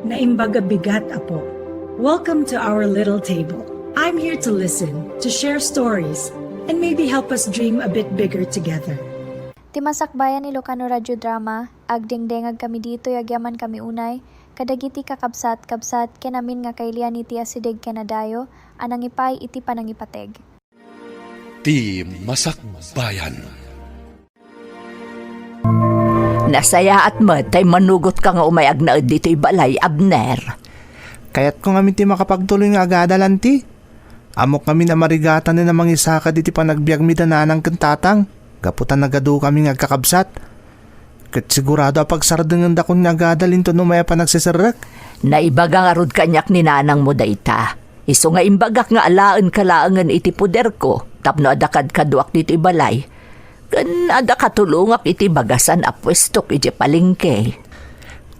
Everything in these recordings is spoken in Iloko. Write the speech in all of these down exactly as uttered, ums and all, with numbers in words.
Naimbag a bigat, Apo. Welcome to our little table. I'm here to listen, to share stories, and maybe help us dream a bit bigger together. Ti Masakbayan Ilocano Radio Drama, agdengdengag kami ditoy agyaman kami unay, kadagiti kakabsat-kabsat ken amin nga kailian iti asideg ken adayo a nangipay iti panangipateg. Ti Masakbayan. Nasayaat met tay manugotka nga umay agnaed ditoy balay, Abner. Kayatko ngamin ti makapagtuloy nga agadal, anti. Ammok ngamin a marigatanen a mangisakad iti panagbiagmi da nanang ken tatang, gapu ta nagadukami nga agkakabsat. Ket sigurado a pagsardengendakon nga agadal inton umay a panagseserrek. Naibaga ngarud kaniak ni nanangmo dayta. Isu nga imbagak nga alaenka laengen iti poderko tapno adda kadkaduak ditoy balay, ken adda katulongak iti bagasan a puestok idiay palengke.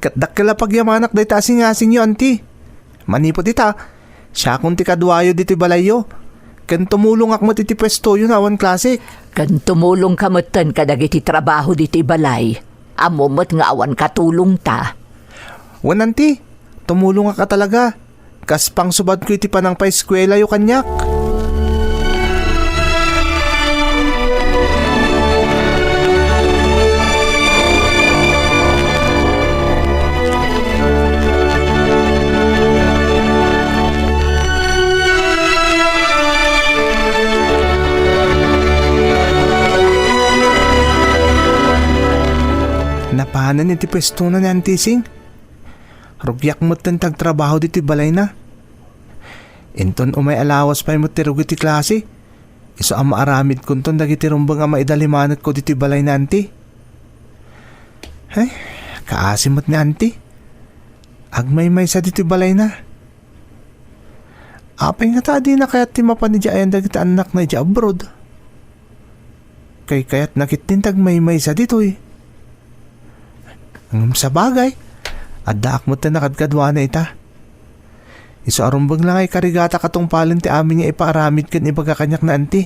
Ket dakkel a pagyamanak dayta a singasingyo, anti. Manipud ita, siakon ti kaduayo ditoy balayyo, ken tumulongak met iti puestoyo no awan klasek. Ken tumulongka metten kadagiti trabaho ditoy balay. Ammo met nga awan katulongta. Wen, anti, tumulongak a talaga. Kas pangsubadko iti panangpaeskuelayo kaniak. Napanen iti puestona ni Anti Ising. Rugiak metten ti agtrabaho ditoy balayna. Inton umay a lawas pay met ti rugi ti klase, isu a maaramidkonton dagiti rumbeng a maidalimanekko ditoy balay ni Anti. Ay, kaasi met ni Anti. Agmaymaysa ditoy balayna. Apay ngata a dina kayat ti mapan idiay ayan dagiti annakna idiay abroad? Kaykayatna ketdin ti agmaymaysa ditoy. Ngem sabagay, addaak met ti nakadkaduana ita. Isu a rumbeng la nga ikarigatak a tungpalen ti amin nga ipaaramid ken ibaga kaniak ni Anti.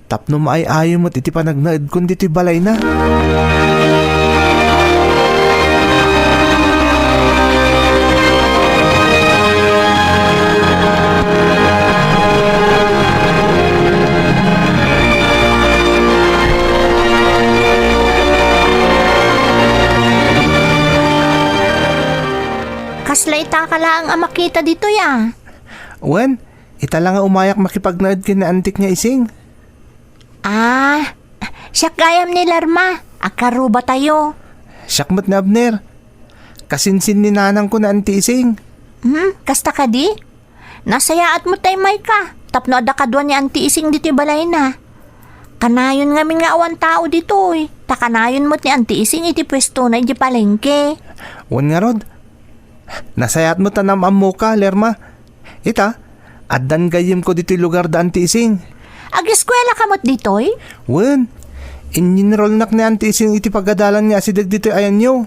Tapno maay-ayo met iti panagnaedkon ditoy balayna. Kasla ita ka laeng a makita ditoy, a? Wen, ita la nga umayak makipagnaed ken ni Antik nga Ising. Ah, siak gayam ni Lerma, agkarrubatayo. Siak met ni Abner. Kasinsin ni nanangko ni Anti Ising. Hmm, kasta kadi? Nasayaat met tay mayka, tapno adda kadua ni Anti Ising ditoy balayna. Kanayon ngamin nga awan tao ditoy, ta kanayon met ni Anti Ising iti puestona idiay palengke. Wen ngarud, nasayaat met a naam-ammoka, Lerma. Ita, addan gayyemko ditoy lugar da Anti Ising. Ageskuelaka met ditoy? Wen, inyinrolnak ni Anti Ising iti pagadalan nga asideg ditoy ayanyo.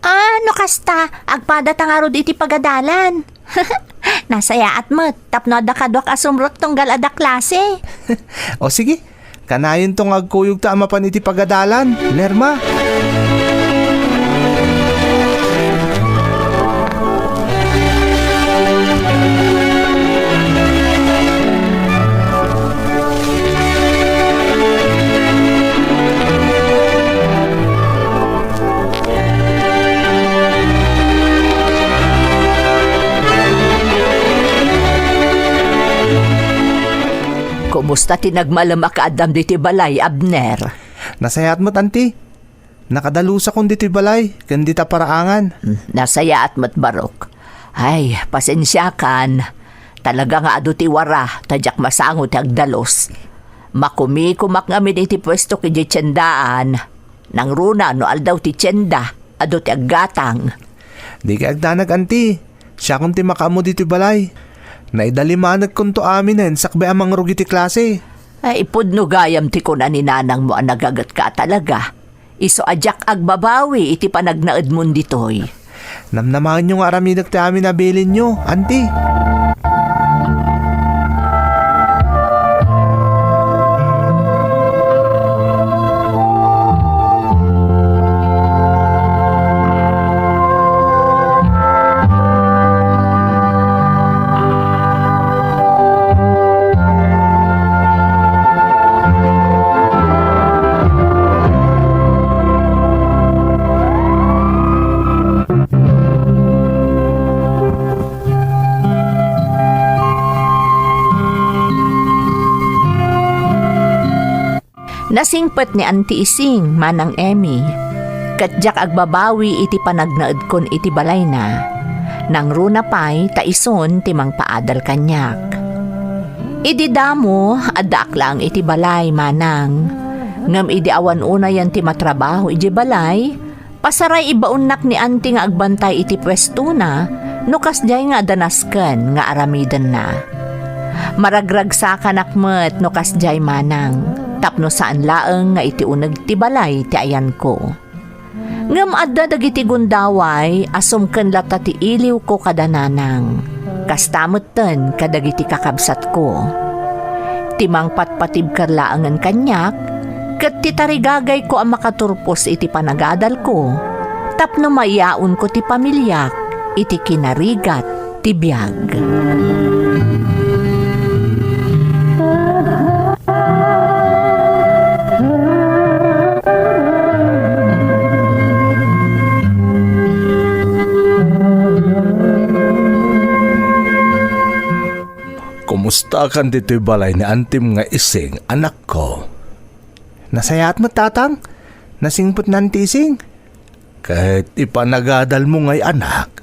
Ah, no kasta, agpadata ngarud iti pagadalan. Nasayaat met, tapno adda kaduak a sumrot tunggal adda klase. O sige, kanayonto nga agkuyogta a mapan iti pagadalan, Lerma. Kumusta ti nagmalem a kaaddam ditoy balay, Abner? Nasayaat met, Anti. Nakadalusakon ditoy balay ken dita paraangan. Hmm, nasayaat met, Barok. Ay, pasensiakan. Talaga nga adu ti wara, ta diak masango ti agdalus. Makumikumak ngamin iti puestok idiay tiendaan. Nangruna no aldaw ti tienda, adu ti aggatang. Dika agdanag, Anti. Siakon ti makaammo ditoy balay. Naidalimanekkonto aminen sakbay a mangrugi ti klase. Ay, pudno gayam ti kuna ni nanangmo a nagagetka a talaga. Isu a diak agbabawi iti panagnaedmon ditoy. Namnamaenyo nga aramidek ti amin a bilinyo, Anti. Nasingpet ni Auntie Ising, Manang Emmy, ket diak agbabawi iti panagnaedkon iti balayna. Nangruna pay ta isun ti mangpaadal kaniak. Idi damo, addaak laeng iti balay, Manang. Ngem idi awan unayen ti matrabaho idiay balay, pasaray ibaonnak ni Auntie nga agbantay iti puestona no kasdiay nga adda nasken nga aramidenna. Maragragsakanak met no kasdiay, Manang, tapno saan laeng nga iti uneg ti balay ti ayanko. Ngem adda dagiti gundaway a sumken latta ti iliwko kada nanang. Kasta metten kadagiti kakabsatko. Ti mangpatpatibker laengen kaniak, ket ti tarigagayko a makaturpos iti panagadalko, tapno maiyaonko ti pamiliak iti kinarigat ti biag. Kumustakan ditoy balay ni Antim nga Ising, anakko? Nasayaat met, Tatang. Nasingpet ni Anti Ising. Ket ipanagadalmo ngay, anak.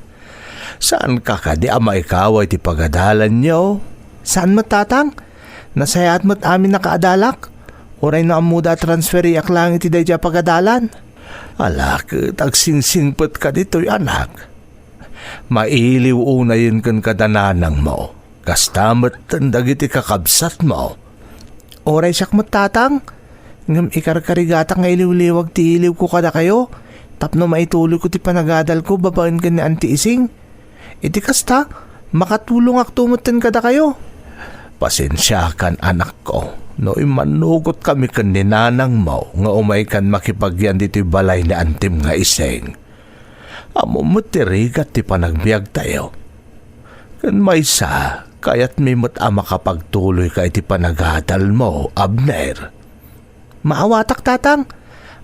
Saanka kadi a maikaw iti pagadalanyo? Saan met, Tatang. Nasayaat met amin a kaadalak. Uray no ammoda a transferiak laeng iti daydiay a pagadalan. Ala, ket agsingsingpetka ditoy, anak. Mailiw unayen ken kada nanangmo. Kasta metten dagiti kakabsatmo. Uray siak met, Tatang, ngem ikarkarigatak nga iliwliwag ti iliwko kadakayo tapno maituloyko ti panagadalko babaen ken ni Anti Ising. Iti kasta, makatulongakto metten kadakayo. Pasensiakan, anakko, no immanugotkami ken ni nanangmo nga umaykan makipagyan ditoy balay ni Antim nga Ising. Ammom met ti rigat ti panagbiagtayo. Ken maysa, kayatmi met a makapagtuloyka iti panagadalmo, Abner. Maawatak, Tatang.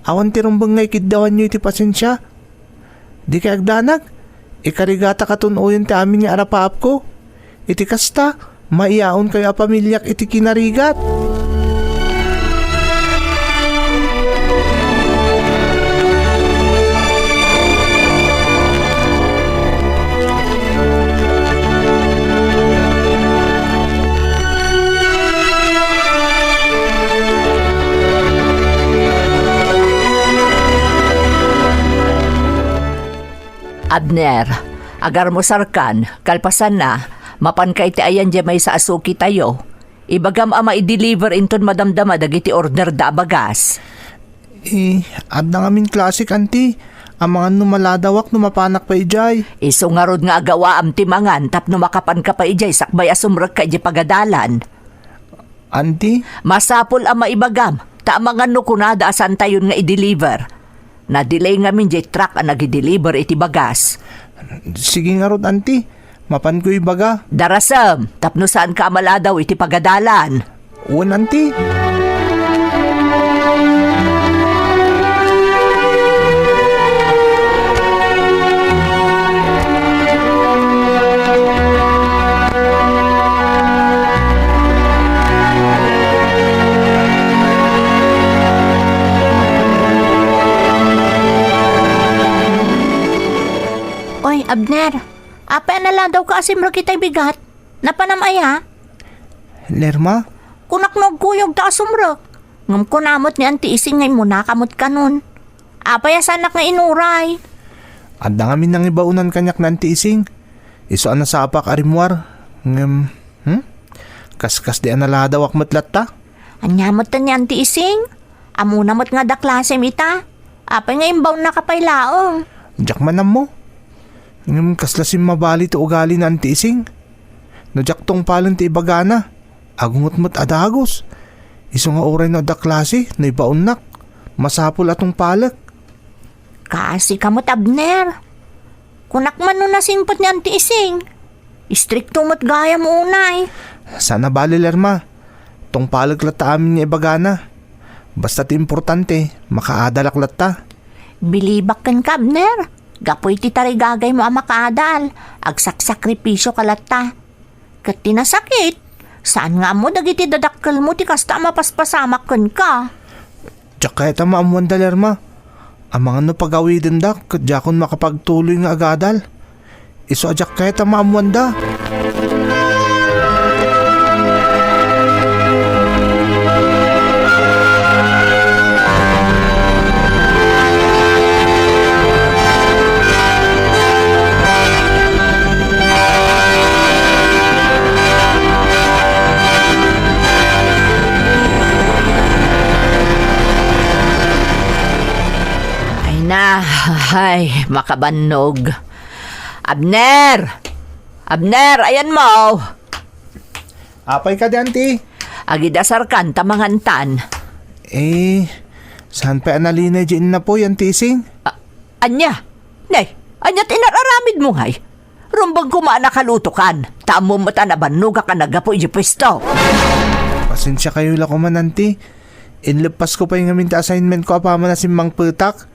Awan ti rumbeng nga ikiddawanyo iti pasensia. Dikay agdanag. Ikarigatak a tun-oyen ti amin nga arapaapko. Iti kasta, maiyaonkayo a pamiliak iti kinarigat. Abner, agarmusarkan, kalpasanna, mapanka iti ayan diay maysa a sukitayo. Ibagam a maideliver inton madamdama dagiti orderda a bagas. Eh, adda ngamin klasik, Anti. Amangan no maladawak no mapanak pay idiay. Isu ngarud nga agawaam ti mangan tapno makapanka pay idiay sakbay a sumrekka idiay pagadalan. Anti? Masapul a maibagam, ta amangan no kunada a saantayon nga i-deliver. Na-delay ngamin diay truck a nagi-deliver iti bagas. Sige ngarud, Anti. Mapanko ibaga. Darasem, tapno saanka a maladaw iti pagadalan. Wen, Anti. Oy, Abner, apay a naladawka a simrek itay bigat? Napanam aya? Lerma? Kunak no agkuyogta a sumrek. Ngem kuna met ni Anti Ising nga immunaka met kanon. Apay a saanak nga inuray? Adda ngamin nangibaonan kaniak ni Anti Ising. Isu a nasapak a rimmuar. Ngem, hmm? Kaskasdi a naladawak met latta? Ania met ni Anti Ising? Ammona met nga adda klasem ita. Apay nga imbaonnaka pay laeng? Diak man ammo. Ngem kasla simmabali ti ugali ni Anti Ising. No diak tungpalen ti ibagana, agunget met a dagus. Isu nga uray no adda klase, no ibaonnak, masapul a tungpalek. Kaasika met, Abner. Kunak man no nasingpet ni Anti Ising. Istrikto met gayam unay. Saan a bali, Lerma. Tungpalek latta amin nga ibagana. Basta ti importante, makaadalak latta. Bilibak kenka, Abner. Gapu iti tarigagaymo a makaadal, agsaksakripisioka latta. Ket ti nasakit, saan nga ammo dagiti dadakkelmo ti kasta a mapaspasamak kenka. Diak kayat a maammuanda, Lerma. Amangan no pagawidendak ket diakon makapagtuloy nga agadal. Isu a diak kayat a maammuanda. Ay na, ay, makabannog. Abner! Abner, ayanmo! Apay kadi, Auntie? Agidasarkan ta mangantan. Eh, saan pay a nalinay diay innapuy, Auntie Ising? A-, ania? Ne, ania ti inar-aramidmo ngay? Rumbeng koma a nakalutokan, ta ammom met a nabannogak a naggapu idiay puesto. Pasensiakayo la koma, Auntie. Inleppasko pay ngamin ti assignmentko apaman a simmangpetak.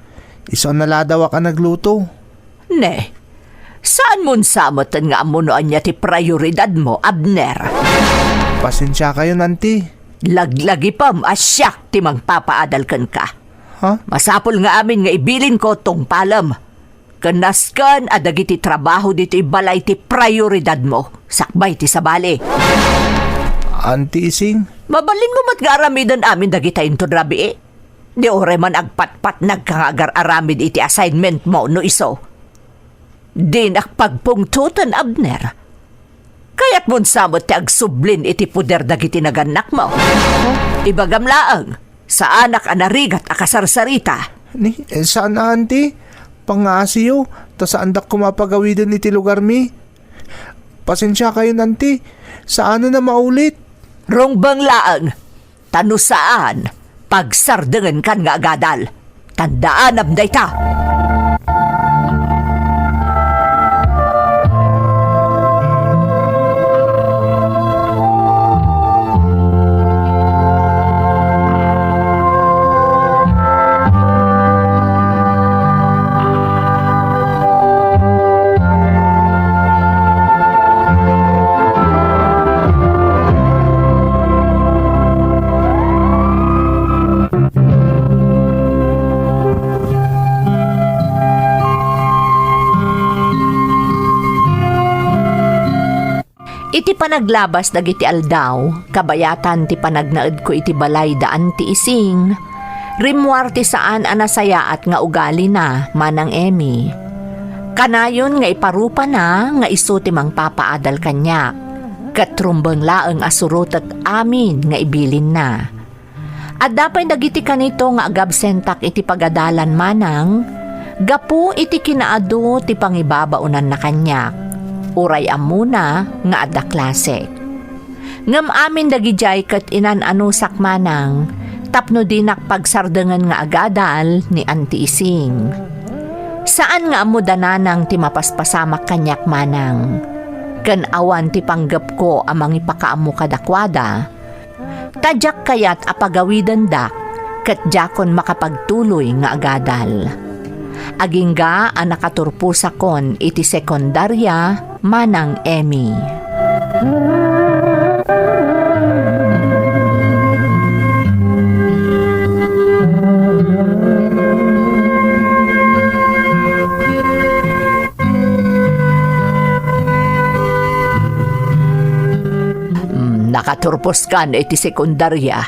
Isu a naladawak a nagluto. Ne, saanmon sa metten nga ammo no ania ti prioridadmo, Abner. Pasensiakayon, Auntie. Laglagipem a siak ti mangpapaadal kenka. Ha? Masapul nga amin nga ibilinko tungpalem. Ken nasken a dagiti trabaho ditoy balay ti prioridadmo, sakbay ti sabali. Auntie Ising? Mabalinmo met nga aramiden amin dagita inton rabii. Di uray man agpatpatnagka nga agar-aramid iti assignmentmo no isu. Dinak pagpungtoten, Abner. Kayatmon sa met ti agsublin iti poder dagiti nagannakmo. Ibagam laeng, saanak a narigat a kasarsarita. Ni, eh, saan a, Auntie? Pangaasiyo, ta saandak koma a pagawiden iti lugarmi. Pasensiakayon, Auntie. Saanen a maulit. Rumbeng laeng. Ta no saan, pagsardengenkan nga agadal. Tandaanam dayta. Iti panaglabas dagiti aldaw, kabayatan ti panagnaedko iti balay da Auntie Ising, rimmuar ti saan a nasayaat nga ugalina, Manang Emmy. Kanayon nga iparupana nga isu ti mangpapaadal kaniak, ket rumbeng laeng a surotek amin nga ibilinna. Adda pay dagiti kanito nga agabsentak iti pagadalan manang gapu iti kinaadu ti pangibabaonanna kaniak, uray ammona nga adda klasek. Ngem amin dagidiay ket inan-anusak manang tapno dinak pagsardengen nga agadal ni Auntie Ising. Saan nga ammo da nanang ti mapaspasamak kaniak manang, ken awan ti panggepko a mangipakaammo kadakuada, ta diak kayat a pagawidendak ket diakon makapagtuloy nga agadal. Agingga a nakaturposakon iti sekundaria manang Emmy. Mm, nakaturposkan iti sekundaria.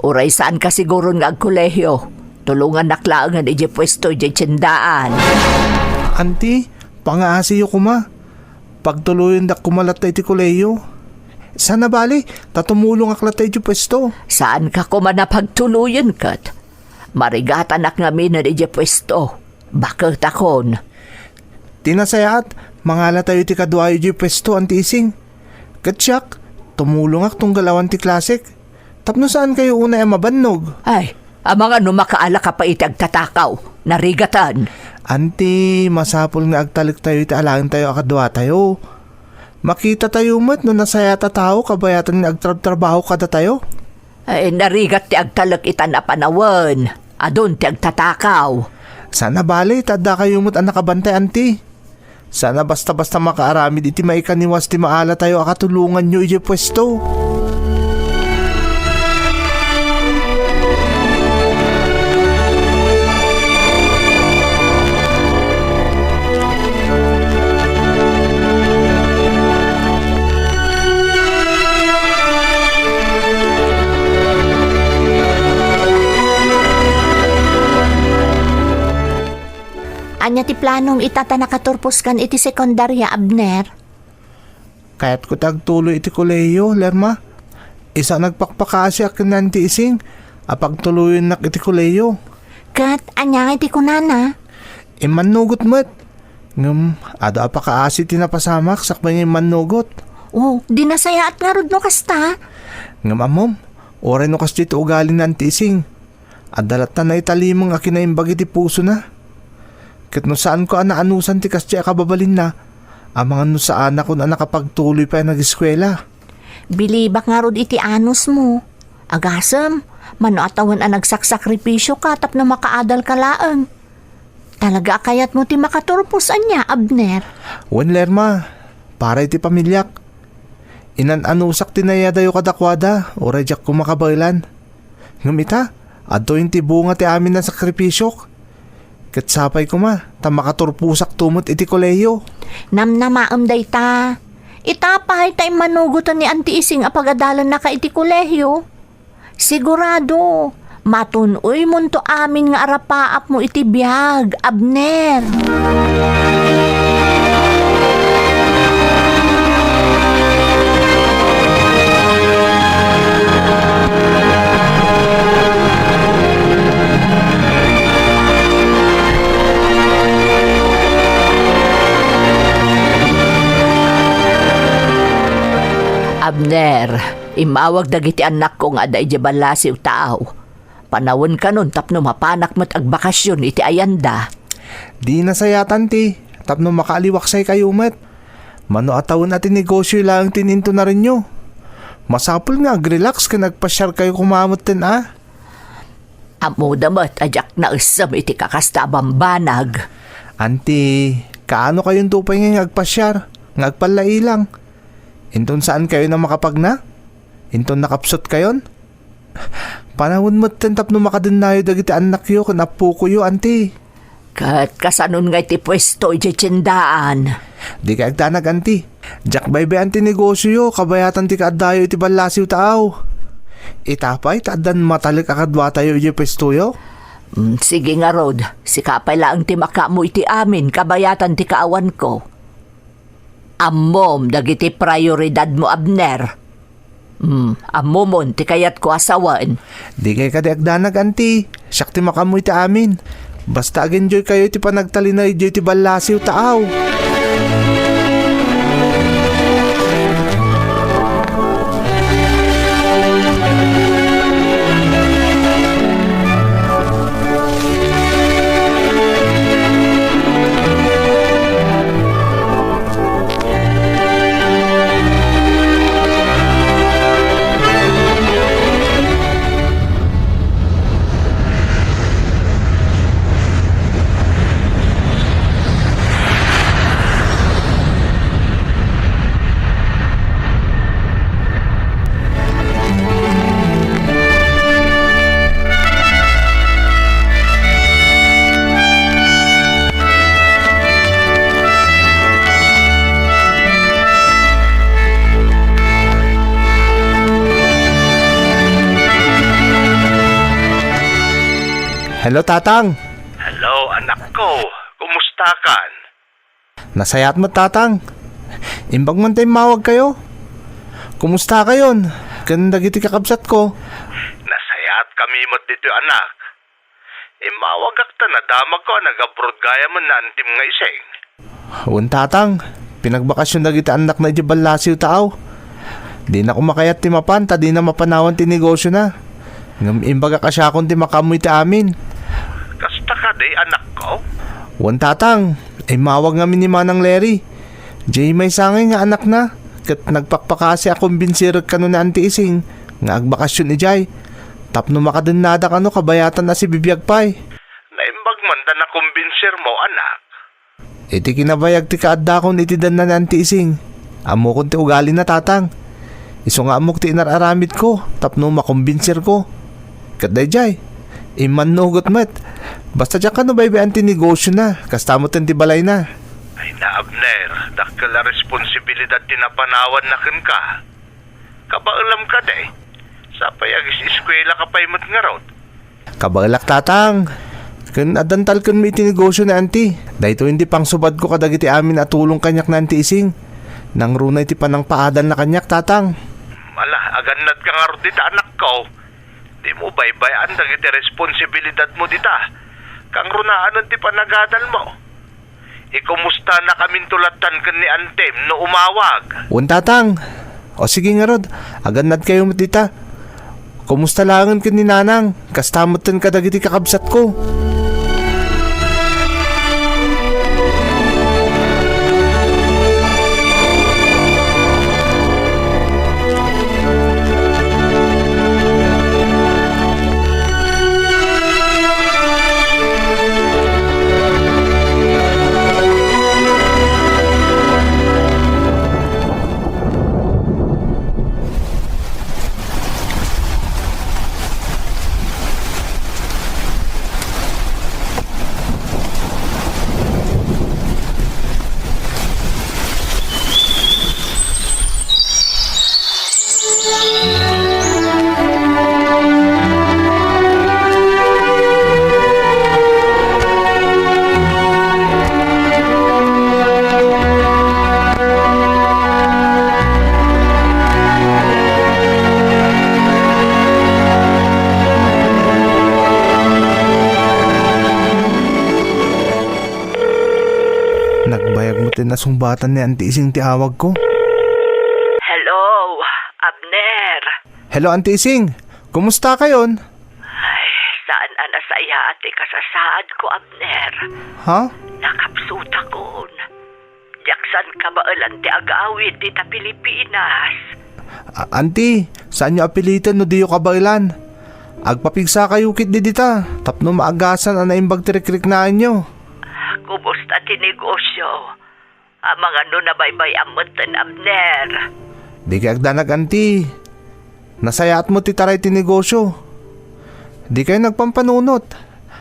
Uray saanka siguron nga agkolehiyo, tulongannak laengen idiay puesto idiay tiendaan. Auntie, pangaasiyo koma. Pagtuloyendak koma latta iti kolehiyo. Saan a bale, ta tumulongak latta idiay puesto. Saanka koma a pagtuloyen ket marigatanak ngaminen idiay puesto. Baketakon. Ti nasayaat, mangalatayo iti kaduayo idiay puesto, Auntie Ising. Ket siak, tumulongak tunggal awan ti klasek. Tapno saankayo unay a mabannog. Ay, amangan no makaalaka pay iti agtatakaw. Narigaten. Auntie, masapul nga agtalektayo iti alaentayo a kaduatayo. Makitatayo met no nasayaat a tao kabayatan nga agtrabtrabaho kadatayo. Ay, narigat ti agtalek itan a panawen. Adun ti agtatakaw. Saan a bale, ta addakayo met a nakabantay, Auntie. Saan a basta-basta makaaramid iti maikaniwas ti maalatayo a katulonganyo idiay puesto. Anum ita ta nakaturposkan iti sekundaria, Abner? Kayatko ti agtuloy iti kolehiyo, Lerma. Isu a nagpakpakaasiak ken ni Auntie Ising a pagtuloyennak iti kolehiyo. Ket ania nga iti kunana? Immannugot met. Ngem, adu a pakaasi ti napasamak sakbay nga immannugot. Oh, di nasayaat ngarud no kasta. Ngem ammom, uray no kasdiay ti ugali ni Auntie Ising, adda latta naitalimeng a kinaimbag iti pusona. Ket no saanko a naanusan ti kasdiay a kababalinna, amangan no saanakon a nakapagtuloy pay a nageskuela. Bilibak ngarud iti anusmo. Agasem, mano a tawen a nagsaksakripisioka tapno makaadalka laeng. Talaga a kayatmo ti makaturpos ania, Abner? Wen, Lerma, para iti pamiliak. Inan-anusak ti nayadayo kadakuada, uray diak koma kabaelan. Ngem ita, adtoyen ti bunga ti amin a sakripisiok. Ket sapay koma, ta makaturposakto met iti kolehiyo. Namnamaem dayta. Ita pay ta immanugoten ni Auntie Ising a pagadalennaka iti kolehiyo. Sigurado, matun-oymonto amin nga arapaapmo iti biag, Abner. Abner, immawag dagiti annakko nga adda idiay ballasiw taaw. Panawen kanon tapno mapanak met agbakasyon iti ayanda. Di nasayaat, Auntie, tapno makaaliwaksaykayo met. Mano a tawen a ti negosio laeng ti inintunarenyo. Masapul nga agrelax ken agpasiarkayo koma metten a. Ammoda met a diak naessem iti kakasta a bambanag. Auntie, kaano kayonto pay nga agpasiar, nga agpallailang? Inton saankayon a makapagna? Inton nakapsutkayon? Panawen metten tapno makadennayo dagiti annakyo ken appokoyo, Auntie. Ket kasanon nga iti puesto idiay tiendaan? Dikay agdanag, Auntie. Diak baybay-an ti negosioyo kabayatan ti kaaddayo iti ballasiw taaw. Ita pay ta addan matalek a kaduatayo idiay puestoyo. Mm, sige ngarud, sika pay laeng ti makaammo iti amin kabayatan ti kaawanko. Ammom dagiti prioridadmo, Abner. Hmm, ammomon ti kayatko a sawen. Dikay kadi agdanag, Auntie. Siak ti makaammo iti amin. Basta ag-enjoykayo iti panagtalinaw idiay ti ballasiw taaw. Hello, Tatang. Hello, anakko. Kumustakan? Nasayaat met, Tatang. Imbag man ta immawagkayo. Kumustakayon ken dagiti kakabsatko? Nasayaat kami met ditoy, anak. Immawagak ta nadamagko a nag-abroad gayamen ni Antim nga Ising. Wen, Tatang, pinagbakasyon dagiti annakna idiay ballasiw taaw. Dina koma kayat ti mapan ta dina mapanawan ti negosiona. Ngem imbagak a siakon ti makaammo iti amin. Kasta kadi, anakko? Wen, Tatang, immawag ngamin ni Manang Larry. Diay maysa ngay nga anakna, ket nagpakpakasi a kumbinsirek kano ni Auntie Ising nga agbakasyon idiay tapno makadennada kano kabayatan a sibibiag pay. Naimbag man ta nakumbinsirmo, anak. Iti kinabayag ti kaaddakon iti denna ni Auntie Ising, ammokon ti ugalina, Tatang. Isu nga ammok ti inar-aramidko tapno makumbinsirko. Ket daydiay, immannugot met. Basta diak kano baybay-an ti negosiona, kasta metten ti balayna. Ay na, Abner, dakkel a responsibilidad ti napanawanna kenka. Kabaelam kadi? Sapay agis-eskuelaka pay met ngarud. Kabaelak, Tatang. Ken addan talkenmi iti negosio ni Auntie. Daytoyen ti pangsubadko kadagiti amin a tulong kaniak ni Auntie Ising. Nangruna iti panangpaadalna kaniak, Tatang. Ala, agannadka ngarud dita, anakko. Dimo baybay-an dagiti responsibilidadmo dita. Kangrunaanen ti panagadalmo. Ikumustan kaminto lattan ken ni Auntie no umawag. Wen, Tatang. O sige ngarud, agannadkayo met dita. Kumusta laengen ken ni Nanang? Kasta metten kadagiti kakabsatko. Nagbayag met ti nasungbatan ni Auntie Ising ti awagko. Hello, Abner. Hello, Auntie Ising. Kumusta kayon? Ay, saan a nasayaat ti kasasaadko, Abner. Ha? Nakapsutakon. Diak san kabaelan ti agawid dita Pilipinas. A-, Auntie, saanyo a piliten no diyo kabaelan. Agpapigsa kayo ketdi dita, tapno maagasan a naimbag ti rikriknaanyo. Kumusta ti negosyo? Amangan no nabaybay-am metten, Abner. Di kay agdanag, Auntie. Nasayaat met ti taray ti negosyo. Di kayo nagpampanunot.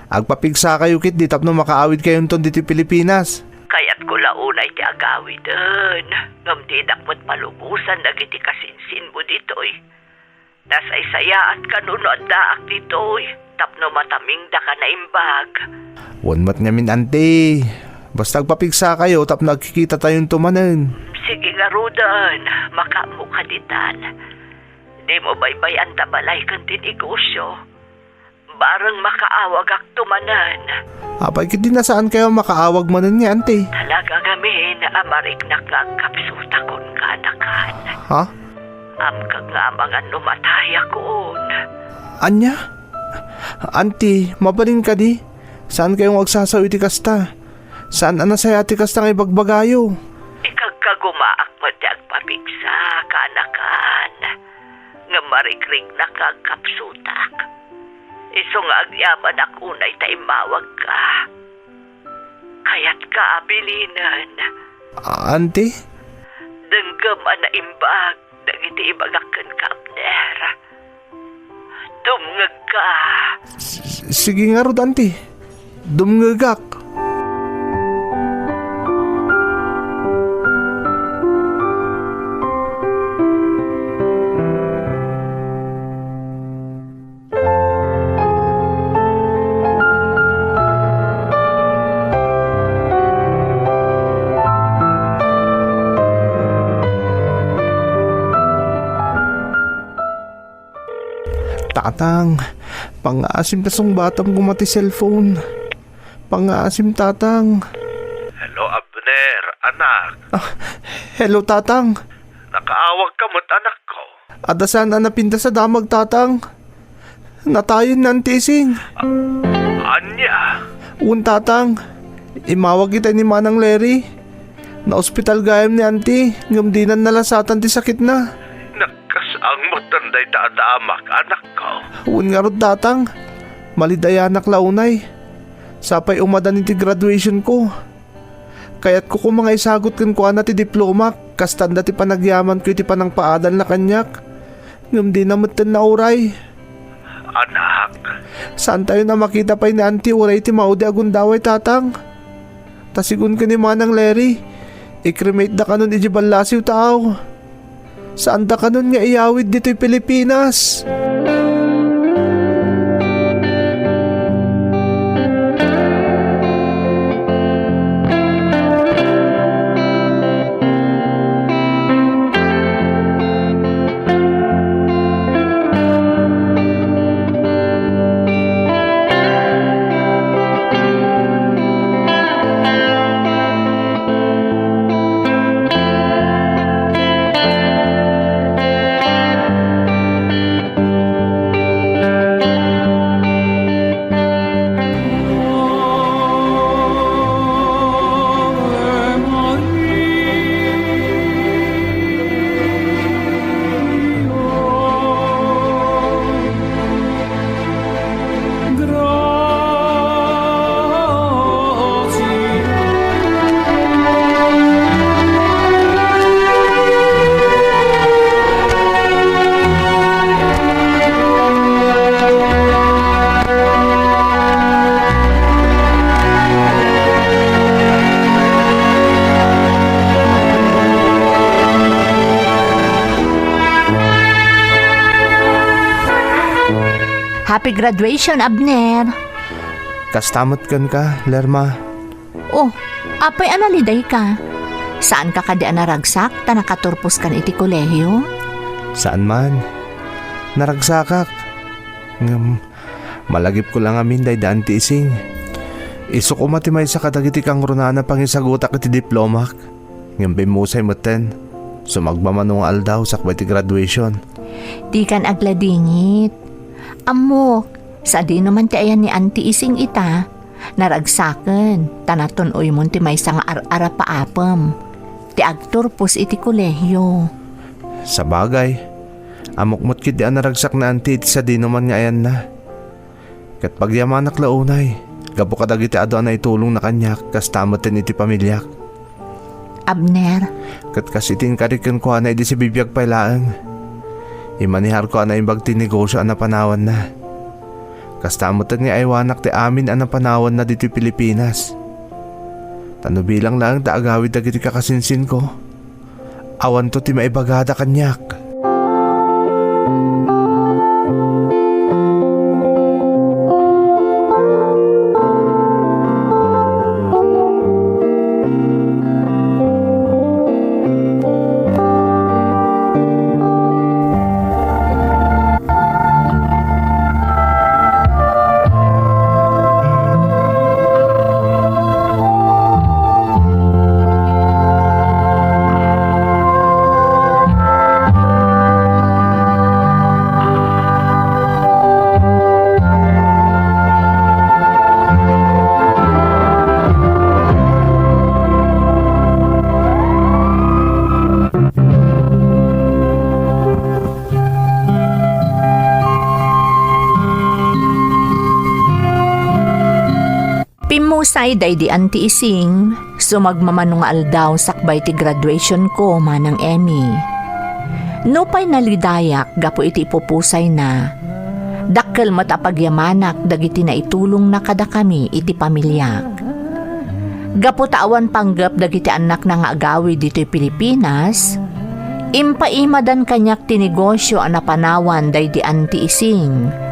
Agpapigsa kayo ketdi tapno makaawid kayonton ditoy Pilipinas. Kayatko la unay ti agawiden, ngem dinak met palubosan dagiti kasinsinmo ditoy. Nasaysayaatka no addaak ditoy tapno matamingdaka naimbag. Wen met ngamin, Auntie. Basta agpapigsa kayo tapno agkikitatayon manen. Sige ngaruden, makaammoka ditan. Dimo baybay-an ta balay ken ti negosyo. Bareng makaawagakto manen. Apay ketdi no saan kayo makaawag manen nga, Auntie? Talaga ngamin a mariknak nga agkapsutakon, kaanakan. Ha? Ammok nga amangan no matayakon. Ania? Auntie, mabalin kadi? Saan kayo nga agsasao iti kasta? Saan a nasayaat ti kasta nga ibagbagayo? Ikagkagumaak met ti agpapigsa, kaanakan. Ngem marikriknak nga agkapsutak. Isu nga agyamanak unay ta immawagka. Kayatka a bilinen. Auntie? Denggem a naimbag dagiti ibagak kenka, Abner. Dumngegka. S-, sige ngarud, Auntie. Dumngegak. Tatang, pangngaasim ta sungbatam koma ti cellphone. Pangngaasim, Tatang. Hello, Abner, anak. Ah, hello, Tatang. Nakaawagka met, anakko. Adda saan a napintas a damag, Tatang. Natayen ni Auntie Ising. A-, ania? Wen, Tatang. Immawag itay ni Manang Larry. Naospital gayam ni Auntie, ngem dinan nalasatan ti sakitna. Nagkasangmotan dayta a damag, anakko. Wen ngarud, Tatang. Malidayanak la unay. Sapay umadan iti graduation ko. Kayatko koma nga isagut kenkuana ti diplomak, kasta ti panagyamanko iti panangpaadalna kaniak. Ngem dina metten nauray. Anak. Saantayon a makita pay ni Auntie uray iti maudi a gundaway, Tatang. Ta sigun ken ni Manang Larry, i-cremate da kanon idiay ballasiw ta aw. Saanda kanon nga iyawid ditoy Pilipinas. Happy graduation, Abner! Kasta met kenka, Lerma. Oh, apay a nalidayka? Saanka kadi a naragsak ta nakaturposkan iti kolehiyo? Saan man. Naragsakak. Ngem, malagipko la ngamin daydi Auntie Ising. Isu koma ti maysa kadagiti kangrunaan a pangisagutak iti diplomak. Ngem bimmusay metten, sumagmamano nga aldaw sakbay ti graduation. Dikan agladingit. Ammok, sadino man ti ayan ni Auntie Ising ita, naragsaken, ta natun-oymon ti maysa nga ar-arapaapem, ti agturpos iti kolehiyo. Sabagay, ammok met ketdi a naragsak ni Auntie iti sadino man nga ayanna. Ket pagyamanak la unay, gapu kadagiti adu a naitulongna kaniak, kasta metten iti pamiliak. Abner. Ket kas iti inkari kenkuana idi sibibiag pay laeng, imaniharko a naimbag ti negosio a napanawanna. Kasta metten nga aywanak ti amin a napanawanna ditoy Pilipinas. Ta no bilang laeng ti agawid dagiti kakasinsinko, awanto ti maibagada kaniak. Pimmusay daydi Auntie Ising, sumagmamano nga aldaw sakbay ti graduationko, Manang Emmy. Nupay nalidayak gapu iti ipupusayna, dakkel met a pagyamanak dagiti naitulongna kadakami iti pamiliak. Gapu ta awan panggep dagiti annakna nga agawid ditoy Pilipinas, impaimadan kaniak ti negosio a napanawan daydi Auntie Ising,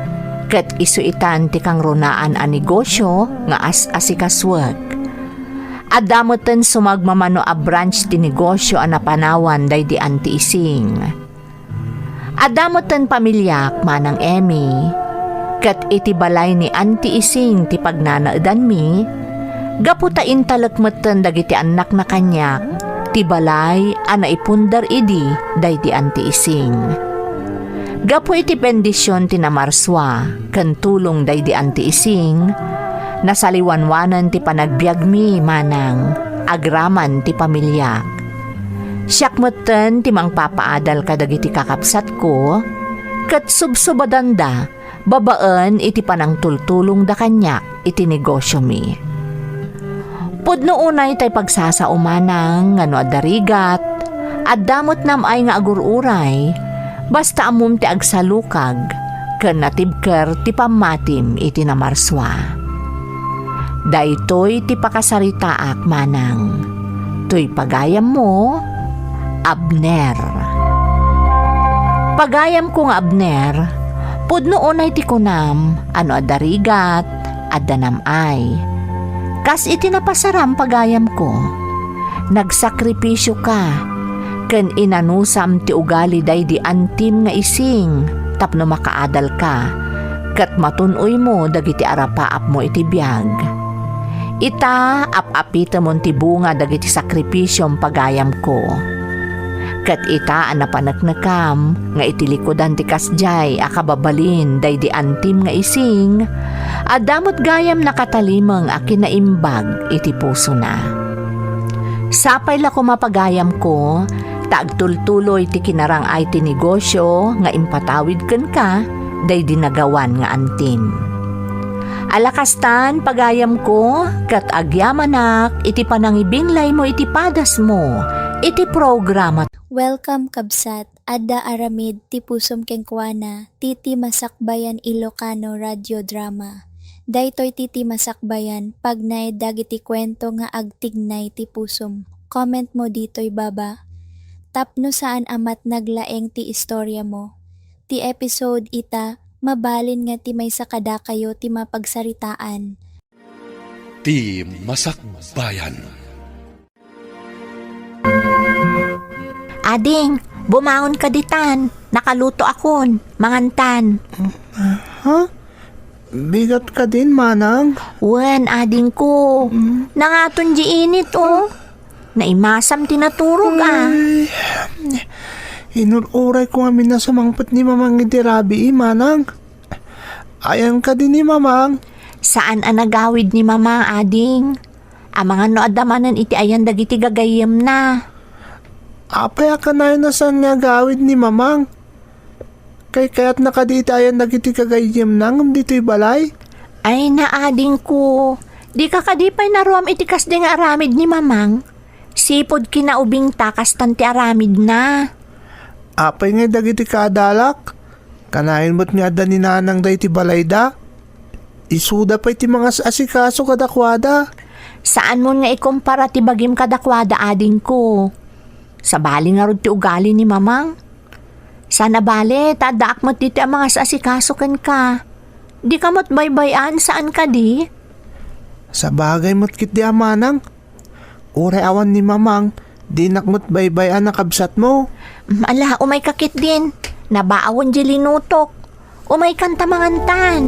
ket isu itan ti kangrunaan a negosio nga as-asikasuek. Adda metten sumagmamano a branch ti negosio a napanawan daydi Auntie Ising. Adda metten pamiliak, Manang Emmy, ket iti balay ni Auntie Ising ti pagnanaedanmi, gapu ta intalek metten dagiti annakna kaniak ti balay a naipundar idi daydi Auntie Ising. Gapu iti bendision ti namarsua ken tulong daydi Auntie Ising, nasaliwanwanen ti panagbiagmi, Manang, agraman ti pamiliak. Siak metten ti mangpapaadal kadagiti kakabsatko, ket subsubadanda babaen iti panangtultulongda kaniak iti negosiomi. Pudno unay tay pagsasao, Manang, nga no adda rigat, adda met nam-ay nga agur-uray, basta ammom ti agsalukag, ken natibker ti pammatim iti namarsua. Daytoy ti pakasaritaak, Manang. Toy pagayammo, Abner. Pagayamko nga Abner, pudno unay ti kunam a no adda rigat, adda nam-ay. Kas iti napasaram, pagayamko, nagsakripisioka ken inanusam ti ugali daydi Auntim nga Ising tapno makaadalka ket matun-oymo dagiti arapaapmo iti biag. Ita, ap-apitemon ti bunga dagiti sakripisiom, pagayamko. Ket ita a napaneknekam nga iti likudan ti kasdiay a kababalin daydi Auntim nga Ising, adda met gayam nakatalimeng a kinaimbag iti pusona. Sapay la koma, pagayamko, ta agtultuloy ti kinarang-ay ti negosio nga impatawid kenka daydi nagawan nga Auntim. Ala kastan, pagayamko, ket agyamanak iti panangibinglaymo iti padasmo iti programa. Welcome, kabsat. Adda aramid ti pusom kenkuana, Titi Masakbayan Ilocano Radio Drama. Daytoy Titi Masakbayan, pagnaed dagiti kuento nga agtignay ti pusom. Comment mo ditoy baba. Tapno saan a matnag laeng ti istoriamo. Ti episode ita, Mabalin nga ti maysa kadakayo ti mapagsaritaan. Ti Masakbayan. Ading, bumangon ka ditan. Nakaluto akon. Mangantan. Ha? Bigat ka din, manang? Wen, adingko. Mm. Nangaton di init, oh. Naimasam ti naturog, ah. Ay, inur-uray ko ngamin a sumangpet ni mamang iti rabii, manang. Ayan ka din ni mamang? Saan a nagawid ni mamang, ading. Amangan no adda manen iti ayan dagiti gagayyemna. Apay a kanayon a saan nga agawid ni mamang? Kaykayatna kadi iti ayan dagiti gagayyemna ngem ditoy balay? Ay, naadingko. Dika kadi pay naruam iti kasdi nga aramid ni mamang? Sipud kinaubingta kastan ti aramidna. Apay ngay dagiti kaadalak? Kanayon met nga adda ni nanang daytoy balayda? Isuda pay ti mangas-asikaso kadakuada. Saanmon nga ikumpara ti bagim kadakuada, adingko. Sabali ngarud ti ugali ni mamang. Saan a bale, ta addaak met ditoy a mangas-asikaso kenka. Dika met baybay-an, saan kadi? Sabagay met ketdi a manang. Uray awan ni mamang, dinak met baybay-an a kabsatmo. Mm, ala, umayka ketdin. Nabaawen di linutok. Umaykan ta mangantan.